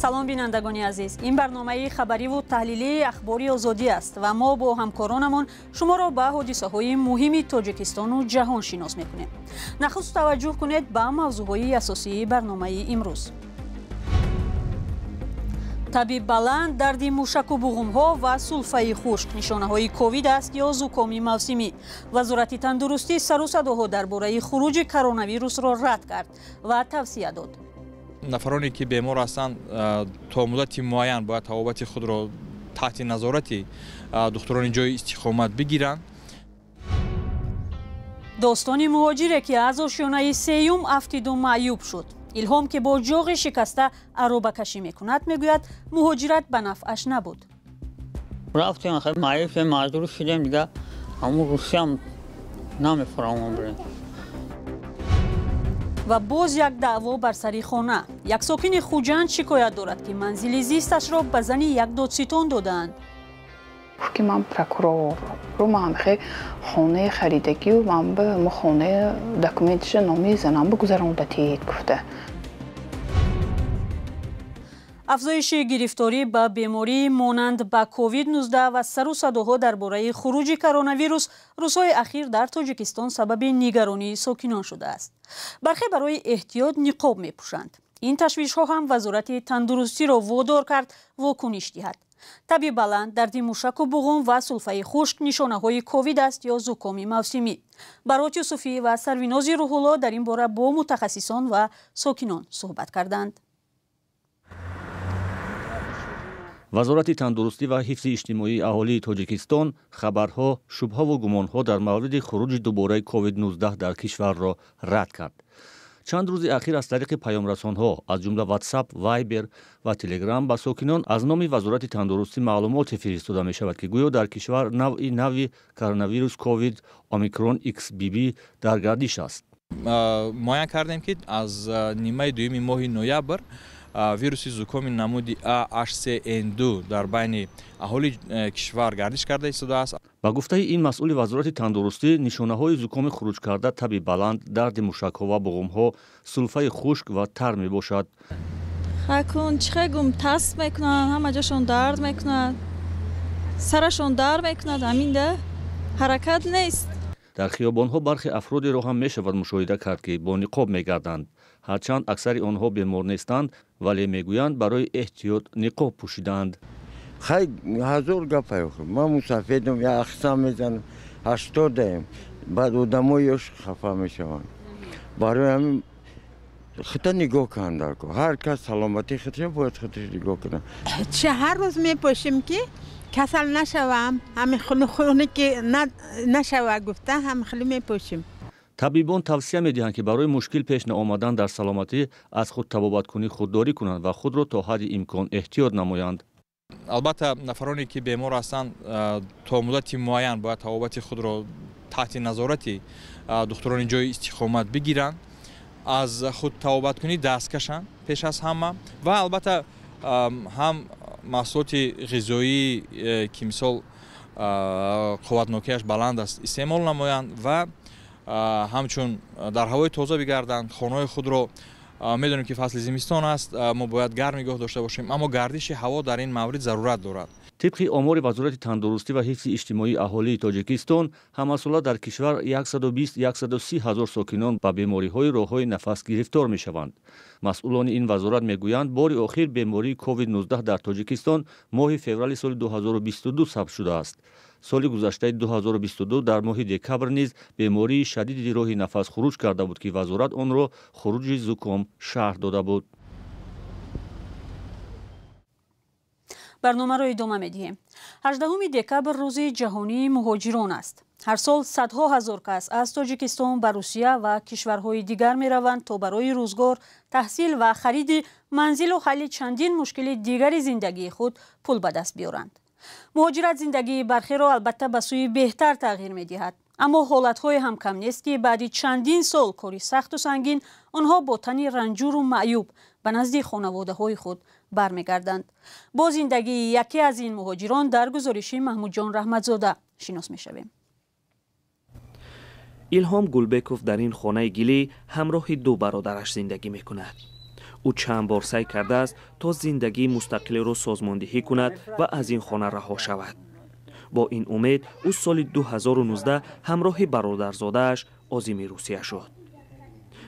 Салом, бинандагони азиз. Ин барномаи хабариву таҳлилии Ахбори Озодӣ аст ва мо бо ҳамкоронамон шуморо ба ҳодисаҳои муҳими Тоҷикистону ҷаҳон шинос мекунем. Нахуст таваҷҷӯҳ кунед ба мавзӯъҳои асосии барномаи имрӯз. Таби баланд, дарди мушаку буғумҳо ва сулфаи хушк нишонаҳои ковид аст ё зукоми мавсимӣ. Вазорати тандурустӣ сару садоҳо дар бораи хуруҷи коронавирусро рад кард ва тавсия дод. Нафароне ки бемор ҳастанд, то муддати муайян бояд табобати худро таҳти назорати духтурони ҷои истиқомат бигиранд. Достони муҳоҷире, ки аз ошёнаи сеюм афтиду маъюб шуд. Илҳом, ки бо ҷоғи шикаста аробакашӣ мекунад, мегӯяд, муҳоҷират ба нафъаш набуд. Рафтем, маъюб шудем, маҷбур шудем, дига ҳамун Русиям намефаромон бурем. Ва боз як даъво бар сари хона. Як сокини Хуҷанд шикоят дорад, ки манзили зисташро ба зани як додситон додаанд. Гуфт, ки ман прокурор ру, ман хе хонаи харидагию ман ба мо хонаи документиша номи занам бигузаронда тиед гуфта. Афзоиши гирифторӣ ба бемории монанд ба ковид-19 ва сару садоҳо дар бораи хуруҷи коронавирус рӯзҳои ахир дар Тоҷикистон сабаби нигаронии сокинон шудааст. Бархе барои эҳтиёт ниқоб мепӯшанд. Ин ташвишҳо ҳам Вазорати тандурустиро водор кард вокуниш диҳад. Таби баланд, дарди мушаку буғум ва сулфаи хушк нишонаҳои ковид аст ё зукоми мавсимӣ. Барот Юсуфӣ ва Сарвинози Рӯҳулло дар ин бора бо мутахассисон ва сокинон суҳбат карданд. Вазорати тандурустӣ ва ҳифзи иҷтимоии аҳолии Тоҷикистон хабарҳо, шубҳаву гумонҳо дар мавриди хуруҷи дубораи ковид-19 дар кишварро рад кард. Чанд рӯзи ахир аз тариқи паёмрасонҳо, аз ҷумла WhatsApp, Viber ва Telegram, ба сокинон аз номи Вазорати тандурустӣ маълумоте фиристода мешавад, ки гӯё дар кишвар навъи нави коронавирус ковид омикрон XBB дар гардиш аст. Муайян кардем, ки аз нимаи дуюми моҳи ноябр вируси зукоми намуди AH3N2 дар байни аҳолии кишвар гардиш карда истодааст. Ба гуфтаи ин масъули Вазорати тандурустӣ, нишонаҳои зукоми хуруҷкарда таби баланд, дарди мушакҳо ва буғумҳо, сулфаи хушк ва тар мебошад. Хакун чӣ хегум, тас мекунанд, ҳама ҷошон дард мекунад, сарашон дард мекунад, ҳаминда ҳаракат нест. Дар хиёбонҳо бархе афродеро ҳам мешавад мушоҳида кард, ки бо ниқоб мегарданд. Ҳарчанд аксари онҳо бемор нестанд, вале мегӯянд, барои эҳтиёт ниқоб пӯшидаанд. Хай, ҳазор гапа. Ман мусафедам, я ахсам мезанам, 80-даем. Баъд одамо ёш хафа мешаванд. Барои ҳамин худта нигоҳ кунанд дар кор. Ҳар кас саломатии худша бояд худаш нигоҳ кунад. Чӣ, ҳар рӯз мепӯшем, ки касал нашавам, ҳамин хунук ки нашава гуфта, ҳам хеле мепӯшем. Табибон тавсия медиҳанд, ки барои мушкил пеш наомадан дар саломатӣ аз худтабобаткунӣ худдорӣ кунанд ва худро то ҳадди имкон эҳтиёт намоянд. Албатта, нафароне ки бемор ҳастанд, то муддати муайян бояд табобати худро таҳти назорати духтурони ҷои истиқомат бигиранд, аз худтабобаткунӣ даст кашанд пеш аз ҳама ва албатта ҳам маҳсулоти ғизоӣ, ки мисол қувватнокиаш баланд аст, истеъмол намоянд ва ҳамчун дар ҳавои тоза бигарданд. Хонаҳои худро, медонем, ки фасли зимистон аст, мо бояд гарм нигоҳ дошта бошем, аммо гардиши ҳаво дар ин маврид зарурат дорад. Тибқи омори Вазорати тандурустӣ ва ҳифзи иҷтимоии аҳолии Тоҷикистон, ҳамасола дар кишвар 120-130 ҳазор сокинон ба бемориҳои роҳҳои нафас гирифтор мешаванд. Масъулони ин вазорат мегӯянд, бори охир бемории ковид-19 дар Тоҷикистон моҳи феврали соли 2022 сабт шудааст. Соли гузаштаи 2022 дар моҳи декабр низ бемории шадиди роҳи нафас хуруҷ карда буд, ки вазорат онро хуруҷи зуком шарҳ дода буд. Барномаро идома медиҳем. 18 декабр рӯзи ҷаҳонии муҳоҷирон аст. Ҳар сол садҳо ҳазор кас аз Тоҷикистон ба Русия ва кишварҳои дигар мераванд, то барои рӯзгор, таҳсил ва хариди манзилу ҳалли чандин мушкили дигари зиндагии худ пул ба даст биёранд. Муҳоҷират зиндагии бархеро албатта ба сӯи беҳтар тағйир медиҳад, аммо ҳолатҳое ҳам кам нест, ки баъди чандин сол кори сахту сангин онҳо бо тани ранҷуру маъюб ба назди хонаводаҳои худ бармегарданд. Бо зиндагии яке аз ин муҳоҷирон дар гузориши Маҳмудҷон Раҳматзода шинос мешавем. Илҳом Гулбеков дар ин хонаи гилӣ ҳамроҳи ду бародараш зиндагӣ мекунад. Ӯ чанд бор саъй кардааст, то зиндагии мустақилеро созмондиҳӣ кунад ва аз ин хона раҳо шавад. Бо ин умед ӯ соли 2019 ҳамроҳи бародарзодааш озими Русия шуд.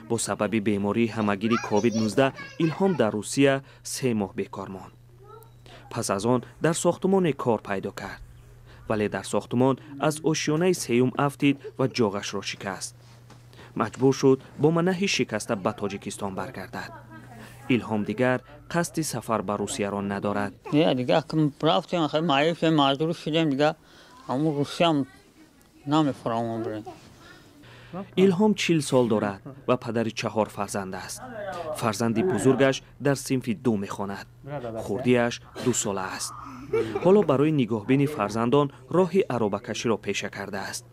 Бо сабаби бемории ҳамагири COVID-19 Илҳом дар Русия 3 моҳ бекор монд. Пас аз он дар сохтумоне кор пайдо кард, вале дар сохтумон аз ошёнаи сеюм афтид ва ҷоғашро шикаст. Маҷбур шуд бо манаҳи шикаста ба Тоҷикистон баргардад. Илҳом дигар қасди сафар ба Русияро надорад. Дигар рафтем, маъюб шудем, маҷбур шудем, дигар ҳамун Русиям намефаромон бирем. Илҳом 40 сол дорад ва падари чаҳор фарзанд аст. Фарзанди бузургаш дар синфи ду мехонад, хурдиаш 2 сола аст. Ҳоло барои нигоҳбини фарзандон роҳи аробакаширо пеша кардааст.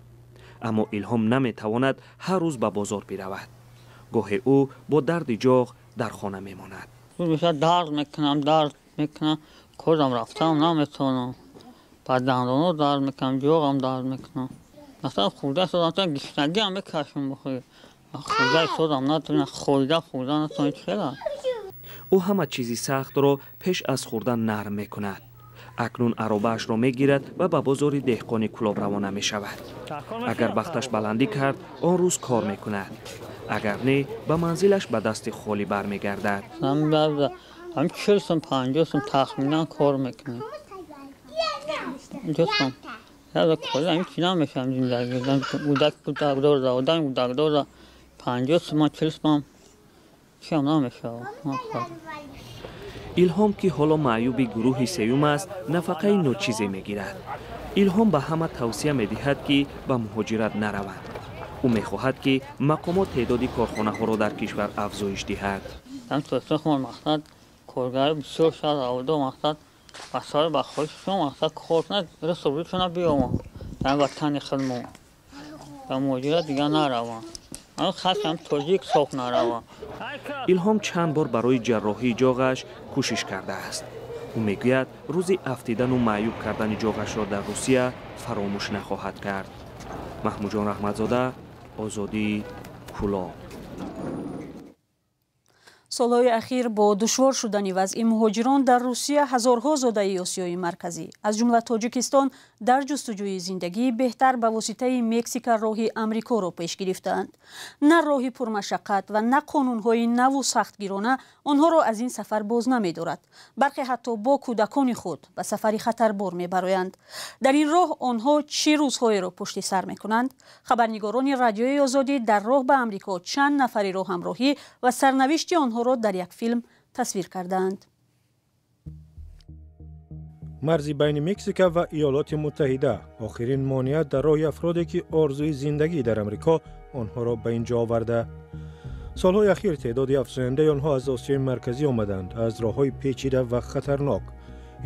Аммо Илҳом наметавонад ҳар рӯз ба бозор биравад. Гоҳе ӯ бо дарди ҷоғ дар хона мемонад. Дард мекунам, дард мекунам, корам рафтам наметавонам. Ба дандоно дард мекунам, ҷоғам дард мекунам. Масалан, хӯрда содам, гишнагиам мекашам. Хӯрда содам натавонам, хӯрда хӯрда натавонам, чера. Ӯ ҳама чизи сахтро пеш аз хӯрдан нарм мекунад. Акнун аробаашро мегирад ва ба бозори деҳқони Кӯлоб равона мешавад. Агар бахташ баландӣ кард, он рӯз кор мекунад, агар не, ба манзилаш ба дасти холӣ бармегардад. Ҳам 40 сум, 50 сум тахминан кор мекунем. Чи намешавам зиндагӣ. Гудак дорда, одами гудак дорда, 50 суман, 40 суман чиам намешавад. Илҳом, ки ҳоло маъюби гурӯҳи сеюм аст, нафақаи ночизе мегирад. Илҳом ба ҳама тавсия медиҳад, ки ба муҳоҷират нараванд. Ӯ мехоҳад, ки мақомот теъдоди корхонаҳоро дар кишвар афзоиш диҳад. Мақсад коргари бисёр шуд, авдо мақсад ба соли ба хоҳишшон мақсад кор кунад, расобришона биёмад дар ватани худмо. Ба муҳоҷират дигар нараванд, хасам тоҷик соф нараванд. Илҳом чанд бор барои ҷарроҳии ҷоғаш кӯшиш кардааст. Ӯ мегӯяд, рӯзи афтидану маъюб кардани ҷоғашро дар Русия фаромӯш нахоҳад кард. Маҳмудҷон Раҳматзода, Озодӣ, Кӯлоб. Солҳои ахир бо душвор шудани вазъи муҳоҷирон дар Русия, ҳазорҳо зодаи Осиёи Марказӣ, аз ҷумла Тоҷикистон, дар ҷустуҷӯи зиндагии беҳтар ба воситаи Мексика роҳи Амрикоро пеш гирифтаанд. На роҳи пурмашаққат ва на қонунҳои наву сахтгирона онҳоро аз ин сафар боз намедорад. Бархе ҳатто бо кӯдакони худ ба сафари хатарбор мебароянд. Дар ин роҳ онҳо чӣ рӯзҳоеро пушти сар мекунанд? Хабарнигорони Радиои Озодӣ дар роҳ ба Амрико чанд нафареро ҳамроҳӣ ва сарнавишти онҳоро дар як филм тасвир кардаанд. Марзи байни Мексика ва Иёлоти Муттаҳида охирин монеа дар роҳи афроде, ки орзуи зиндагӣ дар Амрико онҳоро ба ин ҷо оварда. Солҳои ахир теъдоди афзояндаи онҳо аз Осиёи Марказӣ омаданд аз роҳҳои печида ва хатарнок.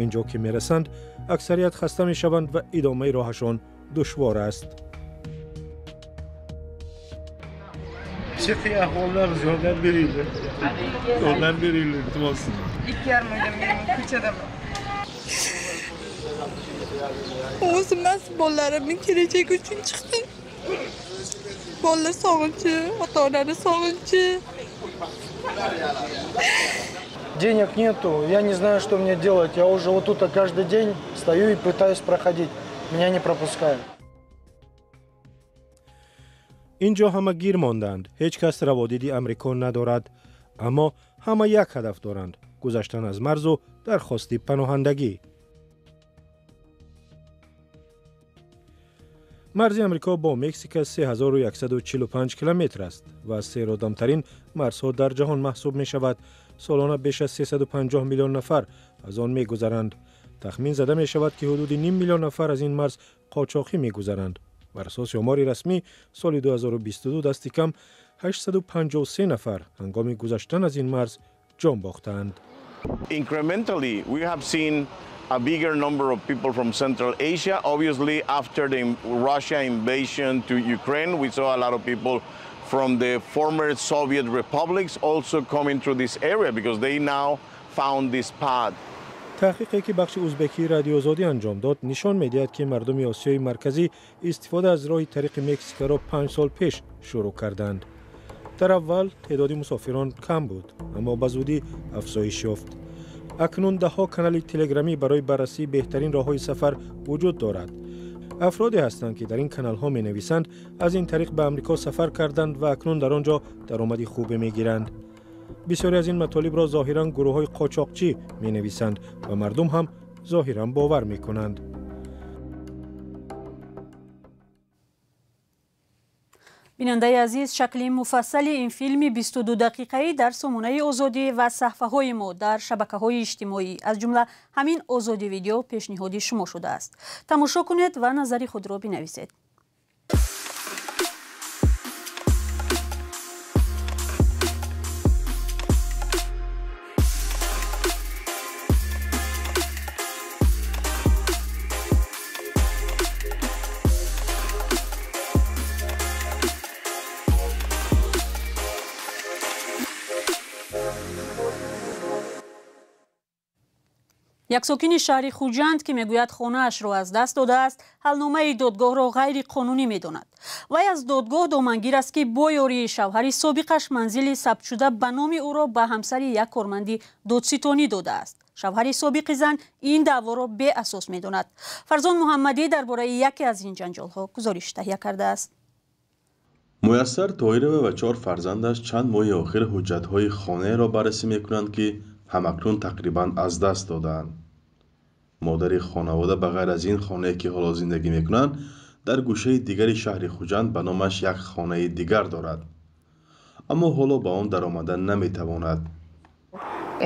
Ин ҷо ки мерасанд, аксарият хаста мешаванд ва идомаи роҳашон душвор аст. Чӣ ahvollar yordam beringlar. Yordam beringlar, iltimos. 2,5 oydan beri ko'chadaman. O'zim emas, bolalarimning kelajagi uchun chiqdim. Bolalar sog'inchi, ota onani sog'inchi. Денег нету, я не знаю, что мне делать. Я уже вот тут каждый день стою и пытаюсь проходить. Меня не пропускают. Ин ҷо ҳама гир монданд. Ҳеҷ кас раводиди Амрико надорад, аммо ҳама як ҳадаф доранд: гузаштан аз марзу дархости паноҳандагӣ. Марзи Амрико бо Мексика 3145 километр аст ва серодамтарин марзҳо дар ҷаҳон маҳсуб мешавад. Солона беш аз 350 миллион нафар аз он мегузаранд. Тахмин зада мешавад, ки ҳудуди ним миллион нафар аз ин марз қочоқӣ мегузаранд. Бар асоси омори расмӣ, соли 2022 дасти кам 853 нафар ҳангоми гузаштан аз ин марз ҷон бохтаанд. Incrementally, we have seen a bigger number of people from Central Asia. Obviously, after the Russia invasion to Ukraine, we saw a lot of people from the former Soviet republics also coming through this area because they now found this path. Таҳқиқе, ки бахши узбекии Радиои Озодӣ анҷом дод, нишон медиҳад, ки мардуми Осиёи Марказӣ истифода аз роҳи тариқи Мексикаро 5 сол пеш шурӯъ карданд. Дар аввал теъдоди мусофирон кам буд, аммо ба зудӣ афзоиш ёфт. Акнун даҳҳо канали телеграмӣ барои баррасии беҳтарин роҳҳои сафар вуҷуд дорад. Афроде ҳастанд, ки дар ин каналҳо менависанд, аз ин тариқ ба Амрико сафар карданд ва акнун дар он ҷо даромади хубе мегиранд. Бисёре аз ин матолибро зоҳиран гурӯҳҳои қочоқчӣ менависанд ва мардум ҳам зоҳиран бовар мекунанд. Бинандаи азиз, шакли муфассали ин филми 22 дақиқаӣ дар сомонаи Озодӣ ва саҳфаҳои мо дар шабакаҳои иҷтимоӣ, аз ҷумла ҳамин Озодӣ видео, пешниҳоди шумо шудааст. Тамошо кунед ва назари худро бинависед. Як сокини шаҳри Хуҷанд, ки мегӯяд хонаашро аз даст додааст, ҳалномаи додгоҳро ғайриқонунӣ медонад. Вай аз додгоҳ домангир аст, ки бо ёрии шавҳари собиқаш манзили сабтшуда ба номи ӯро ба ҳамсари як корманди додситонӣ додааст. Шавҳари собиқи зан ин даъворо беасос медонад. Фарзон Муҳаммадӣ дар бораи яке аз ин ҷанҷолҳо гузориш таҳия кардааст. Муяссар Тоирова ва 4 фарзандаш чанд моҳи охир ҳуҷҷатҳои хонаеро баррасӣ мекунанд, ки ҳамакнун тақрибан аз даст додаанд. Модари хонавода ба ғайр аз ин хонае, ки ҳоло зиндагӣ мекунанд, дар гӯшаи дигари шаҳри Хуҷанд ба номаш як хонаи дигар дорад, аммо ҳоло ба он даромада наметавонад.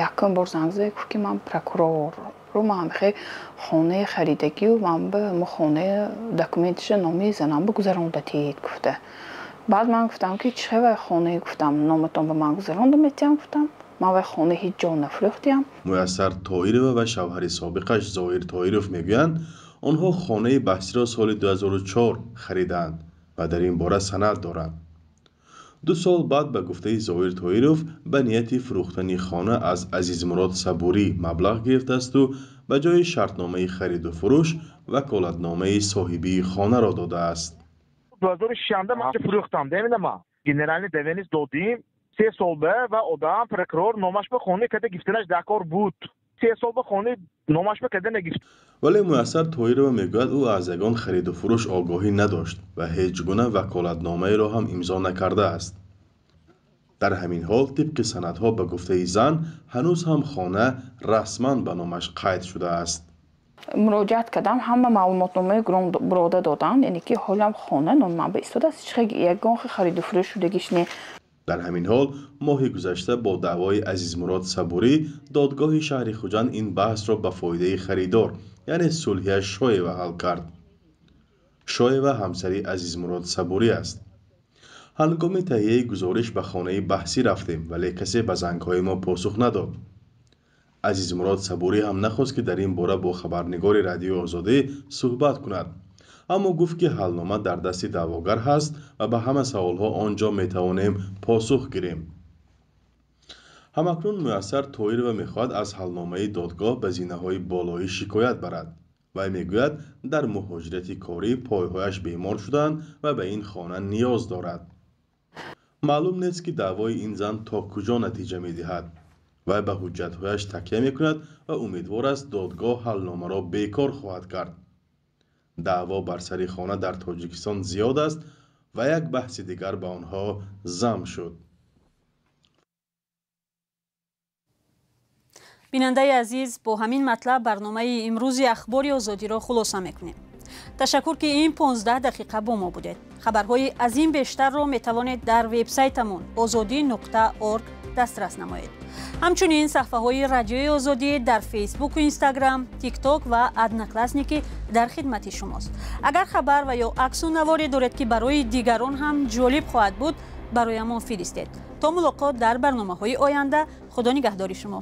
Якум бор занг зад, гуфт, ки ман прокурор ру, ман хе хонаи харидагию ман ба мо хонаи документиша номи занам ба гузаронда тиед гуфта. Баъд ман гуфтам, ки чӣ вай хонаи, гуфтам, номатон ба ман гузаронда метиҳам, гуфтам. Ман вай хона ҳеҷ ҷо нафрӯхтиям. Муяссар Тоирова ва шавҳари собиқаш Зоир Тоиров мегӯянд, онҳо хонаи баҳсиро соли 2004 харидаанд ва дар ин бора санад доранд. 2 сол баъд, ба гуфтаи Зоир Тоиров, ба нияти фурӯхтани хона аз Азизмурод Сабурӣ маблағ гирифтаасту ба ҷои шартномаи хариду фурӯш ваколатномаи соҳибии хонаро додааст. 2006 ман фурӯхтам, деминама генеральный доверенность додим. 3 сол ба ва одам прокурор номаш ба хона када гифтанаш дакор буд. 3 сол ба хона номаш ба када нагифт. Вале Муяссар Тоирова мегӯяд, ӯ аз ягон хариду фурӯш огоҳӣ надошт ва ҳеҷ гуна ваколатномаеро ҳам имзо накардааст. Дар ҳамин ҳол, тибқи санадҳо, ба гуфтаи зан, ҳанӯз ҳам хона расман ба номаш қайд шудааст. Муроҷиат кардам, ҳама маълумотномаи бирода додам, яъне ки ҳолам хона номи ман ба истодааст, ҳеҷ ягон хариду фурӯш шудагиш не. Дар ҳамин ҳол, моҳи гузашта бо даъвои Азизмурод Сабурӣ додгоҳи шаҳри Хуҷанд ин баҳсро ба фоидаи харидор, яъне Сулҳия Шоева, ҳал кард. Шоева ҳамсари Азизмурод Сабурӣ аст. Ҳангоми таҳияи гузориш ба хонаи баҳсӣ рафтем, вале касе ба зангҳои мо посух надод. Азизмурод Сабурӣ ҳам нахост, ки дар ин бора бо хабарнигори Радиои Озодӣ суҳбат кунад, аммо гуфт, ки ҳалнома дар дасти даъвогар ҳаст ва ба ҳама саволҳо он ҷо метавонем посух гирем. Ҳамакнун Муяссар Тоирова мехоҳад аз ҳалномаи додгоҳ ба зинаҳои болоӣ шикоят барад. Вай мегӯяд, дар муҳоҷирати корӣ пойҳояш бемор шуданд ва ба ин хона ниёз дорад. Маълум нест, ки даъвои ин зан то куҷо натиҷа медиҳад. Вай ба ҳуҷҷатҳояш такя мекунад ва умедвор аст, додгоҳ ҳалномаро бекор хоҳад кард. Даъво бар сари хона дар Тоҷикистон зиёд аст ва як баҳси дигар ба онҳо зам шуд. Бинандаи азиз, бо ҳамин матлаб барномаи имрӯзи Ахбори Озодиро хулоса мекунем. Ташаккур, ки ин 15 дақиқа бо мо будед. Хабарҳои аз ин бештарро метавонед дар вебсайтамон ozodi.org дастрас намоед. Ҳамчунин саҳфаҳои Радиои Озодӣ дар Фейсбуку Инстаграм, Тикток ва Одноклассники дар хидмати шумост. Агар хабар ва ё аксу наворе доред, ки барои дигарон ҳам ҷолиб хоҳад буд, бароямон фиристед. То мулоқот дар барномаҳои оянда, Худо нигаҳдори шумо.